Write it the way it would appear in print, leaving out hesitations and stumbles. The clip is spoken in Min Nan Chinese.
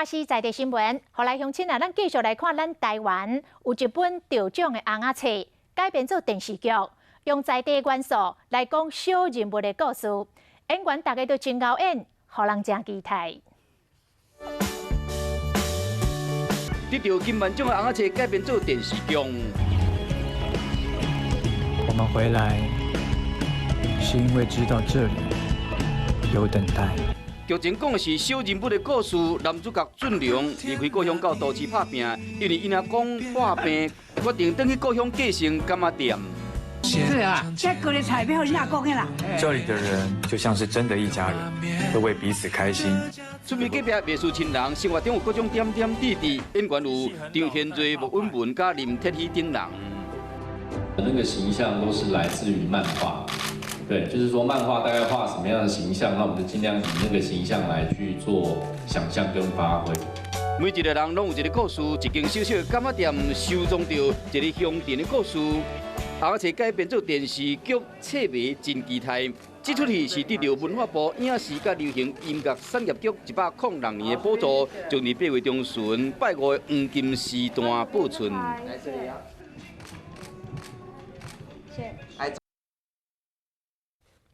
巴西在地新聞，予來鄉親啊，咱繼續來看咱台灣有一本得獎的尪仔冊改編做電視劇，用在地元素來講小人物的故事，演員大家都真𠢕演，予人誠期待。得著金馬獎的尪仔冊改編做電視劇。我們回來，是因為知道這裡有等待。劇情講的是小人物的故事，男主角俊良離開故鄉到都市拍拚，因為𪜶阿公破病，決定轉去故鄉繼承柑仔店。對啊，這高麗菜欲予你阿公的啦。這裡的人就像是真的一家人，會為彼此開心。厝邊隔壁袂輸親人，生活中有各種點點滴滴，演員有張賢瑞、莫允文、佮林鐵喜等人。那個形象都是來自於漫畫。對，就是說漫畫大概畫什麼樣的形象，那我們就盡量以那個形象來去做想象跟發揮。每一個人攏有一個故事，一間小小的柑仔店收藏著一个鄉鎮的故事，而且改編做電視劇，冊迷真期待。這齣戲是得著文化部影視佮流行音樂產業局106年的補助，將佇8月中旬拜五的黃金時段播出。來這裡啊。謝。